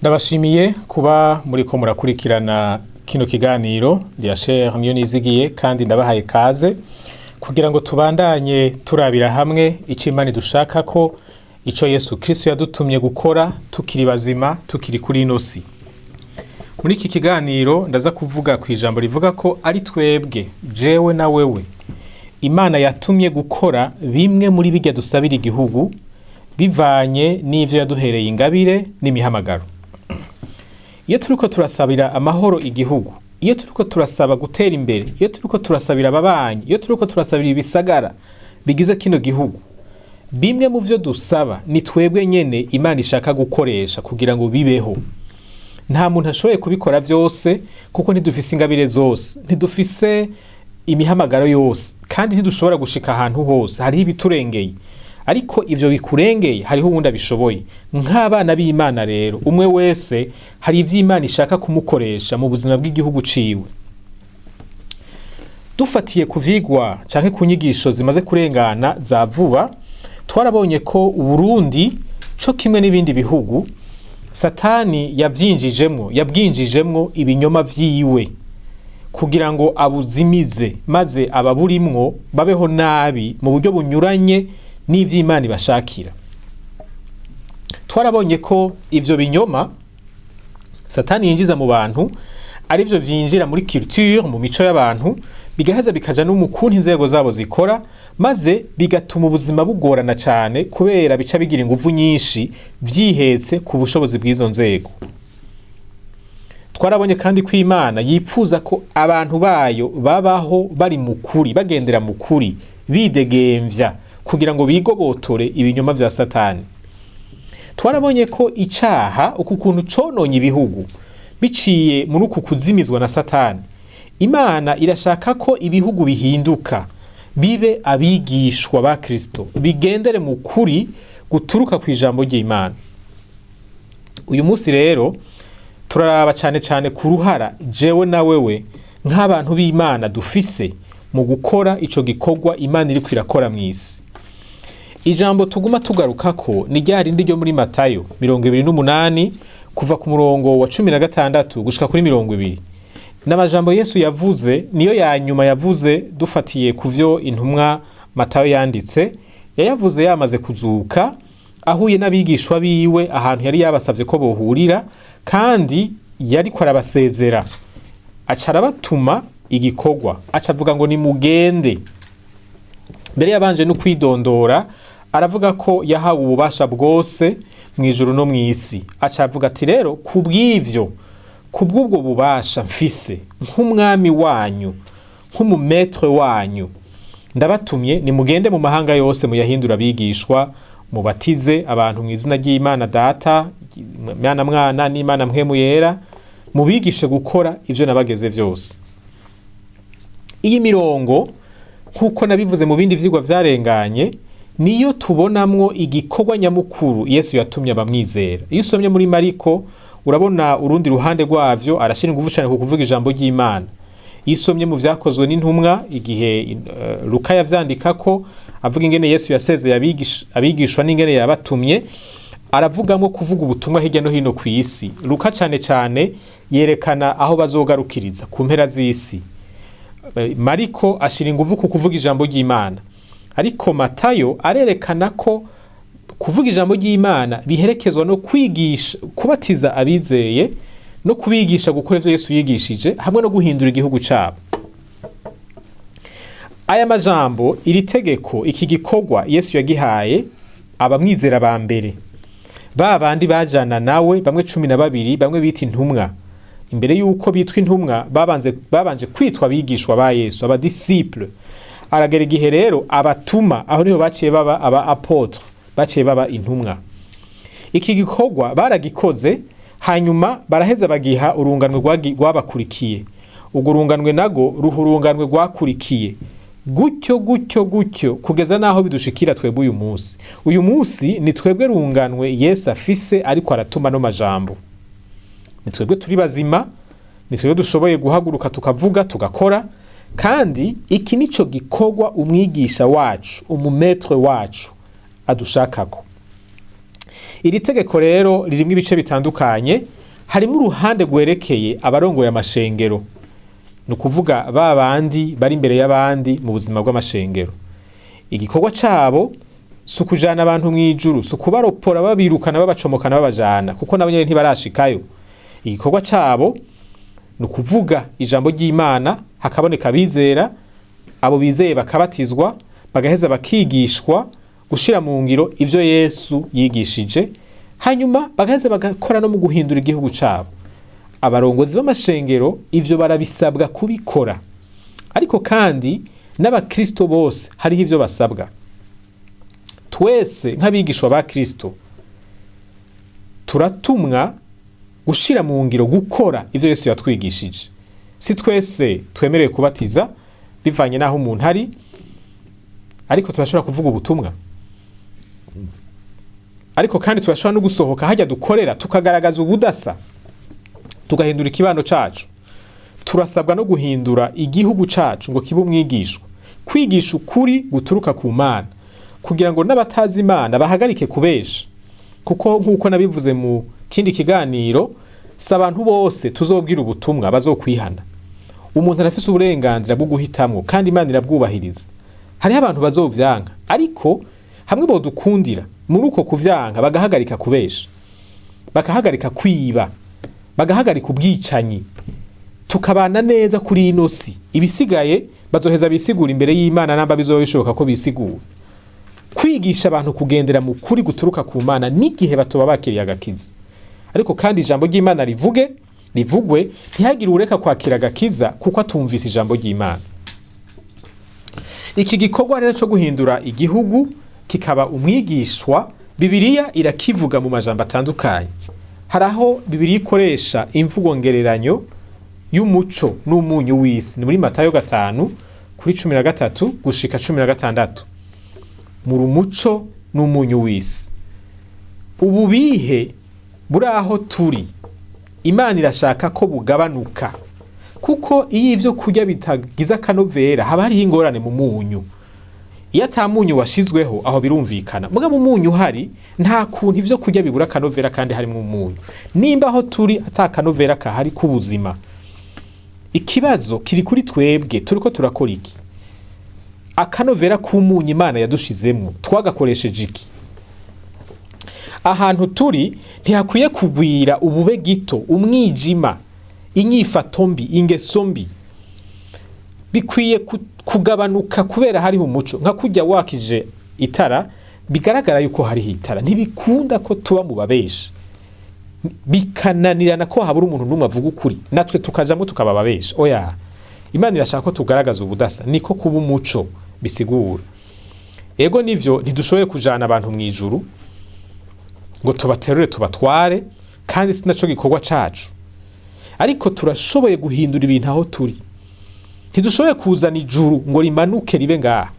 Ndabashimiye kuba muriko murakurikirana kino kiganiro Cher niyo nizigiye, kandi ndabahaye kaze kugira ngo tubandanye turabira hamwe ico Imana idushaka ko, ico Yesu Kristo yadutumye gukora tukiri bazima, tukiri kuri ino si. Muri iki kiganiro ndaza kuvuga ku ijambo rivuga ko ari twebwe, jewe na wewe, Imana yatumye gukora bimwe muri birya dusabira igihugu bivanye n'ivyo yaduhereye ingabire n'imihamagaro. Iyo turiko turasabira amahoro igihugu, iyo turiko turasaba gutera imbere, iyo turiko turasabira ababanyi, iyo turiko turasabira ibisagara bigize kino gihugu, bimwe mu vyo dusaba ni twebwe nyene Imana ishaka gukoresha kugira ngo bibeho. Nta muntu ashoboye kubikora vyose kuko ntidufise ingabire zose, ntidufise imihamagaro yose, kandi ntidushobora gushika ahantu hose, hariho ibiturengeye. Ariko ivyo bikurengeye hariho uwundi abishoboye. Nk'abana b'Imana rero, umwe wese hari ivyo Imana ishaka kumukoresha mu buzima bw'igihugu ciwe. Dufatiye ku vyigwa canke ku nyigisho zimaze kurengana za vuba, twarabonye ko Uburundi co kimwe n'ibindi bihugu, Satani yavyinjijemwo, yabwinjijemwo ibinyoma vyiwe kugira ngo abuzimize, maze ababurimwo babeho nabi mu buryo bunyuranye n'ivy'Imana ibashakira. Twarabonye ko ivyo binyoma Satani yinjiza mu bantu arivyo vyinjira muri culture, mu mico y'abantu, bigaheza bikaja no mu kuntu inzego zabo zikora, maze bigatuma ubuzima bugorana cane kubera bica bigira inguvu nyinshi vyihetse ku bushobozi bw'izo nzego. Twarabonye kandi ko Imana yipfuza ko abantu bayo babaho bari mu kuri, bagendera mu kuri, bidegemvya kugira ngo bigobotore ibinyoma vya Satani. Twarabonye ko icaha uku kuntu cononye ibihugu biciye muri uku kuzimizwa na Satani, Imana irashaka ko ibihugu bihinduka bibe abigishwa ba Kristo, bigendere mu kuri guturuka ku ijambo ry'Imana. Uyu munsi rero turaraba cane cane ku ruhara jewe na wewe nk'abantu b'Imana dufise mu gukora ico gikorwa Imana iriko irakora mw'isi. Ijambo tuguma tugarukako ni rya rindi ryo muri Matayo 28 kuva ku murongo wa 16 gushika kuri 20. N'amajambo Yesu yavuze, niyo ya nyuma yavuze dufatiye ku vyo intumwa Matayo yanditse. Yayavuze yamaze kuzuka, ahuye n'abigishwa biwe ahantu yari yabasavye ko bohurira, kandi yariko arabasezera, aca arabatuma igikorwa, aca avuga ngo nimugende. Mbere yabanje no kwidondora, aravuga ko yahawe ububasha bwose mw'ijuru no mw'isi. Aca avuga ati rero kubw'ivyo, kubw'ubwo bubasha mfise nk'umwami wanyu, nk'umumetre wanyu, ndabatumye nimugende mu mahanga yose muyahindura abigishwa, mubatize abantu mu izina ry'Imana Data, Imana Mwana n'Imana Mpwemu Yera, mubigishe gukora ivyo nabageze vyose. Iyi mirongo, nk'uko nabivuze mu bindi vyigwa vyarenganye, niyo tubonamwo igikorwa nyamukuru Yesu yatumye abamwizera. Iyo usomye muri Mariko urabona urundi ruhande rwavyo, arashira inguvu cane ku kuvuga ijambo ry'Imana. Iyo usomye mu vyakozwe n'intumwa, igihe Luka yavyandikako avuga ingene Yesu yasezeye abigishwa n'ingene yabatumye, aravugamwo kuvuga ubutumwa hirya no hino kw'isi. Luka cane cane yerekana aho bazogarukiriza ku mpera z'isi. Mariko ashira inguvu ku kuvuga ijambo ry'Imana, ariko Matayo arerekana ko kuvuga ijambo ry'Imana biherekezwa no kwigisha, kubatiza abizeye no kubigisha gukora ivyo Yesu yigishije, hamwe no guhindura igihugu cabo. Aya majambo, iri tegeko, iki gikorwa Yesu yagihaye abamwizera ba mbere, ba bandi bajana nawe, bamwe 12, bamwe bita intumwa. Imbere yuko bitwa intumwa babanje kwitwa abigishwa ba Yesu, aba disciple. Aragera igihe rero abatuma, aho niho baciye baba aba apôtre, baciye baba intumwa. Iki gikorwa baragikoze, hanyuma baraheza bagiha urunganwe rwabakurikiye. Urwo runganwe nago ruha urunganwe rwakurikiye, gutyo gutyo gutyo kugeza naho bidushikira twebwe uyu munsi. Uyu munsi ni twebwe runganwe Yesu afise ariko aratuma no majambo. Ni twebwe turi bazima, ni twebwe dushoboye guhaguruka tukavuga tugakora, kandi iki nico gikorwa umwigisha wacu, umumetre wacu adushakako. Iri tegeko rero ririmo ibice bitandukanye. Harimo uruhande rwerekeye abarongoye amashengero, ni ukuvuga ba bandi bari imbere y'abandi mu buzima bw'amashengero. Igikorwa cabo si ukujana abantu mw'ijuru, si ukubaropora babirukana, babacomokana, babajana, kuko nabo nyene ntibarashikayo. Igikorwa cabo ni ukuvuga ijambo ry'Imana, hakaboneka abizera, abo bizeye bakabatizwa, bagaheza bakigishwa gushira mu ngiro ivyo Yesu yigishije, hanyuma bagaheza bagakora no mu guhindura igihugu cabo. Abarongozi b'amashengero ivyo barabisabwa kubikora, ariko kandi n'abakristo bose hariho ivyo basabwa. Twese nk'abigishwa ba Kristo turatumwa gushira mu ngiro, gukora ivyo Yesu yatwigishije. Si twese twemerewe kubatiza bivanye n'aho umuntu ari, ariko turashobora kuvuga ubutumwa. Ariko kandi turashobora no gusohoka hajya dukorera, tukagaragaza ubudasa, tugahindura ikibano cacu. Turasabwa no guhindura igihugu cacu ngo kibe umwigishwa, kwigisha ukuri guturuka ku Mana, kugira ngo n'abatazi Imana bahagarike kubesha. Kuko nk'uko nabivuze mu kindi kiganiro, si abantu bose tuzobwira ubutumwa bazokwihana. Umuntu arafise uburenganzira bwo guhitamwo, kandi Imana irabwubahiriza. Hariho abantu bazovyanka, ariko hamwe bodukundira muri uko kuvyanka, bagahagarika kubesha, bagahagarika kwiba, bagahagarika ubwicanyi, tukabana neza kuri ino si, ibisigaye bazoheza bisigura imbere y'Imana, namba bizoba bishoboka ko bisigura. Kwigisha abantu kugendera mu kuri guturuka ku Mana n'igihe batoba bakiriye agakiza, ariko kandi ijambo ry'Imana rivugwe, ntihagire ureka kwakira agakiza kuko atumvise ijambo ry'Imana. Iki gikorwa rero cyo guhindura igihugu kikaba umwigishwa, Bibiliya irakivuga mu majambo atandukanye. Hari aho Bibiliya ikoresha imvugo ngereranyo y'umuco n'umunyu w'isi. Ni muri Matayo 5:13 gushika 16. Muri umuco n'umunyu w'isi. Ububihe buri aho turi, Imana irashaka ko bugabanuka, kuko iyo ivyo kurya bitagize akanovera haba hariho ingorane mu munyu. Iyo ata munyu washizweho aho birumvikana, mugabo umunyu uhari nta kuntu ivyo kurya bibura akanovera kandi harimwo umunyu. Nimba aho turi ata kanovera kahari k'ubuzima, ikibazo kiri kuri twebwe, turiko turakora iki? Akanovera k'umunyu Imana yadushizemwo twagakoresheje iki? Ahantu turi ntihakwiye kugwira ubube gito, umwijima, inyifato mbi, ingeso mbi. Bikwiye kugabanuka kubera hariho umuco. Nka kurya wakije itara, bigaragara yuko hariho itara. Ntibikunda ko tuba mu babesha, bikananirana ko habura umuntu n'umwe avuga ukuri, natwe tukajamwo tukaba ababesha. Oya, Imana irashaka ko tugaragaza ubudasa, niko kuba umuco bisigura. Ego nivyo, ntidushoboye kujana abantu mw'ijuru ngo tubaterure tubatware, kandi sinaco gikorwa cacu, ariko turashoboye guhindura ibintu aho turi. Ntidushoboye kuzana ijuru ngo rimanuke ribe ngaha,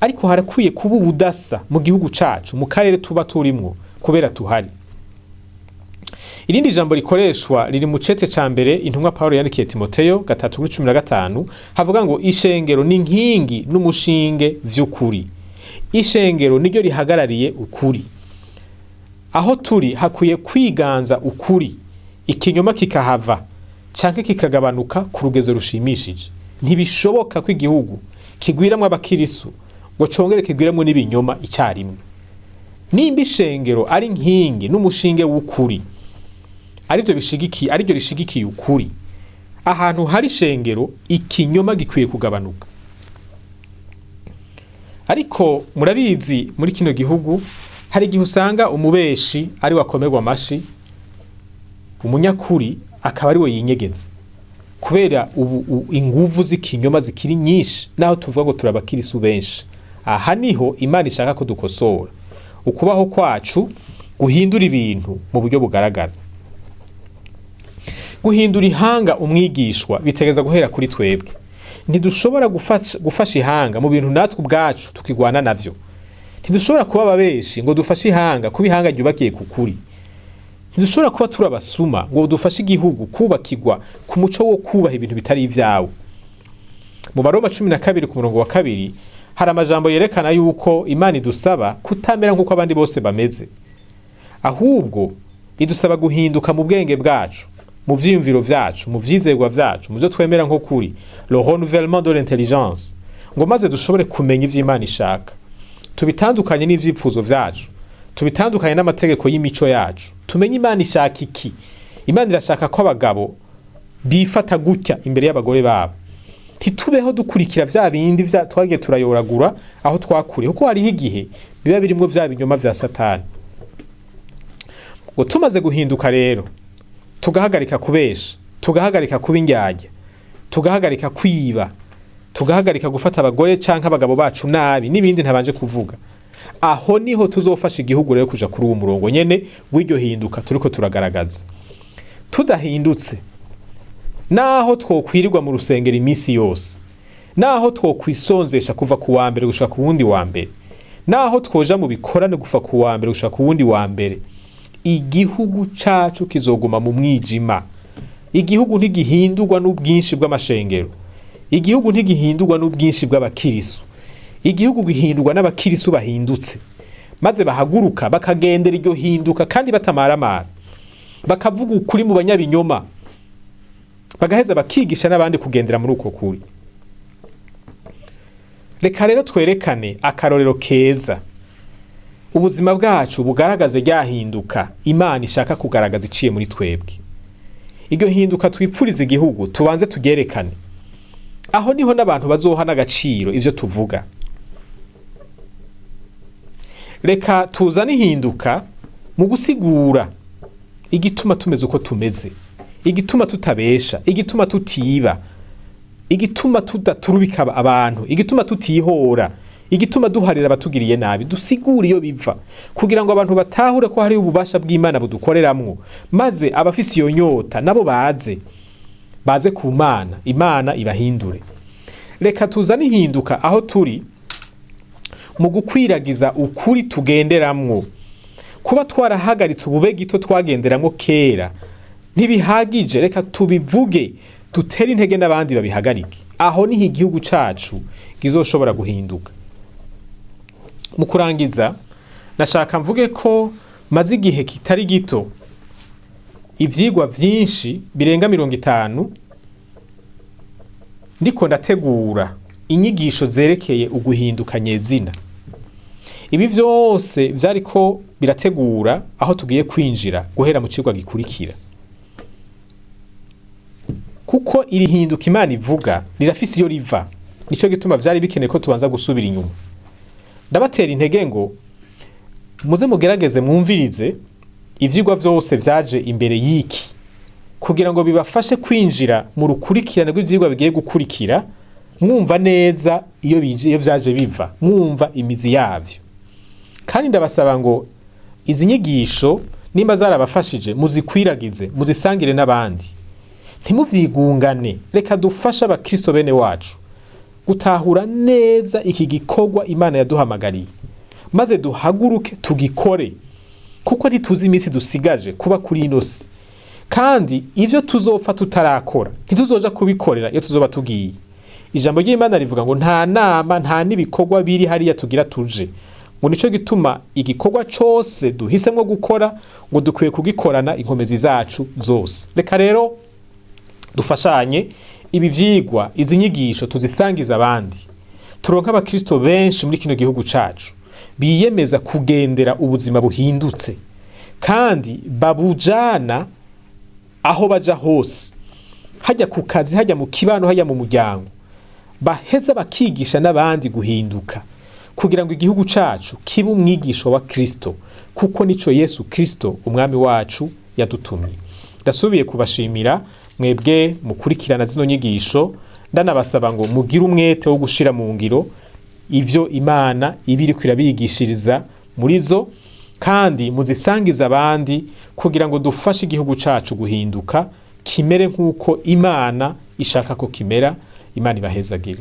ariko harakwiye kuba ubudasa mu gihugu cacu, mu karere tuba turimwo, kubera tuhari. Irindi jambo rikoreshwa riri mu cete ca mbere intumwa Paulo yandikiye Timoteyo 3:15, havuga ngo ishengero ni nkingi n'umushinge vy'ukuri. Ishengero niryo rihagarariye ukuri. Aho turi hakwiye kwiganza ukuri, ikinyoma kikahava canke kikagabanuka ku rugezo rushimishije. Ntibishoboka ko igihugu kigwiramwo abakirisu ngo congere kigwiramwo n'ibinyoma icarimwe. Nimba ishengero ari nkingi n'umushinge w'ukuri, arivyo bishigikiye, ariryo rishigikiye ukuri, ahantu hari ishengero ikinyoma gikwiye kugabanuka. Ariko murabizi, muri kino gihugu hari igihe usanga umubeshi ari wakomerwa amashi, umunyakuri akaba ari we yinyegeza, kubera ubu inguvu z'ikinyoma zikiri nyinshi, naho tuvuga ngo turabakirisu benshi. Aha niho Imana ishaka ko dukosora ukubaho kwacu, guhindura ibintu mu buryo bugaragara. Guhindura ihanga umwigishwa bitegeza guhera kuri twebwe. Ntidushobora gufasha ihanga mu bintu natwe ubwacu tukigwana navyo. Ntidushobora kuba ababeshi ngo dufashe ihanga kuba ihanga ryubakiye ku kuri. Ntidushobora kuba turi abasuma ngo dufashe igihugu kubakirwa ku muco wo kubaha ibintu bitari ivyawe. Mu Baroma 12 ku murongo wa 2 hari amajambo yerekana yuko Imana idusaba kutamera nk'uko abandi bose bameze. Ahubwo idusaba guhinduka mu bwenge bwacu, mu vyiyumviro vyacu, mu vyizerwa vyacu, mu vyo twemera nko kuri le renouvellement de l'intelligence, ngo maze dushobore kumenya ivyo Imana ishaka, tubitandukanye n'ivyifuzo vyacu, tubitandukanye n'amategeko y'imico yacu, tumenye Imana ishaka iki. Imana irashaka ko abagabo bifata gutya imbere y'abagore babo. Ntitubeho dukurikira vya bindi vya twagiye turayoragura aho twakuriye, kuko hariho igihe biba birimwo vya binyoma vya Satani. Ngo tumaze guhinduka rero, tugahagarika kubesha, tugahagarika kuba indyarya, tugahagarika kwiba, tugahagarika gufata abagore canke abagabo bacu nabi n'ibindi ntabanje kuvuga, aho niho tuzofasha igihugu rero kuja kuri uwo murongo nyene w'iryo hinduka turiko turagaragaza. Tudahindutse, naho twokwirirwa mu rusengero iminsi yose, naho twokwisonzesha kuva ku wa mbere gushika ku wundi wa mbere, naho twoja mu bikorane kuva ku wa mbere gushika ku wundi wa mbere, igihugu cacu kizoguma mu mwijima. Igihugu ntigihindurwa n'ubwinshi bw'amashengero, igihugu ntigihindurwa n'ubwinshi bw'abakirisu. Igihugu gihindurwa n'abakirisu bahindutse, maze bahaguruka bakagendera iryo hinduka kandi batamaramara, bakavuga ukuri mu banyabinyoma, bagaheza bakigisha n'abandi kugendera muri uko kuri. Reka rero twerekane akarorero keza, ubuzima bwacu bugaragaze ryahinduka Imana ishaka kugaragaza iciye muri twebwe. Iryo hinduka twipfuriza igihugu tubanze tugerekane. Aho niho n'abantu bazoha n'agaciro ivyo tuvuga. Reka tuzane ihinduka mu gusigura igituma tumeze uko tumeze, igituma tutabesha, igituma tutiba, igituma tudaturubika abantu, igituma tutihora, igituma duharira abatugiriye nabi. Dusigure iyo biva kugira ngo abantu batahure ko hari ububasha bw'Imana budukoreramwo, maze abafise iyo nyota nabo baze ku Mana, Imana ibahindure. Reka tuzane ihinduka aho turi mu gukwiragiza ukuri tugenderamwo. Kuba twarahagaritse ubube gito twagenderamwo kera ntibihagije, reka tubivuge, dutere intege n'abandi babihagarike. Aho niho igihugu cacu kizoshobora guhinduka. Mu kurangiza, nashaka mvuge ko maze igihe kitari gito ivyigwa vyinshi birenga 50 ndiko ndategura inyigisho zerekeye uguhinduka nyezina. Ibi vyose vyariko birategura aho tugiye kwinjira guhera mu cigwa gikurikira, kuko iri hinduka Imana ivuga rirafise iyo riva. Nico gituma vyari bikeneye ko tubanza gusubira inyuma. Ndabatera intege ngo muze mugerageze mwumvirize ivyigwa vyose vyaje imbere y'iki, kugira ngo bibafashe kwinjira mu rukurikirane rw'ivyigwa bigiye gukurikira, mwumva neza iyo bije, iyo vyaje biva, mwumva imizi yavyo. Kandi ndabasaba ngo izi nyigisho nimba zarabafashije muzikwiragize, muzisangire n'abandi, ntimuvyigungane. Reka dufashe abakristo bene wacu gutahura neza iki gikorwa Imana yaduhamagariye, maze duhaguruke tugikore, kuko ntituzi iminsi dusigaje kuba kuri ino si, kandi ivyo tuzopfa tutarakora ntituzoja kubikorera iyo tuzoba tugiye. Ijambo ry'Imana rivuga ngo nta nama nta n'ibikorwa biri hariya tugira tuje. Ngo nico gituma igikorwa cose duhisemwo gukora ngo dukwiye kugikorana inkomezi zacu zose. Reka rero dufashanye ibi vyigwa, izi nyigisho tuzisangiza abandi, turonke abakristo benshi muri kino gihugu cacu biyemeza kugendera ubuzima buhindutse, kandi babujana aho baja hose, hajya ku kazi, hajya mu kibano, hajya mu muryango, baheza bakigisha n'abandi guhinduka, kugira ngo igihugu cacu kibe umwigisho wa Kristo, kuko nico Yesu Kristo umwami wacu yadutumye. Ndasubiye kubashimira mwebwe mukurikirana zino nyigisho, ndanabasaba ngo mugire umwete wo gushira mu ngiro ivyo Imana iba iriko irabigishiriza muri zo, kandi muzisangize abandi kugira ngo dufashe igihugu cacu guhinduka kimere nk'uko Imana ishaka ko kimera. Imana ibahezagire.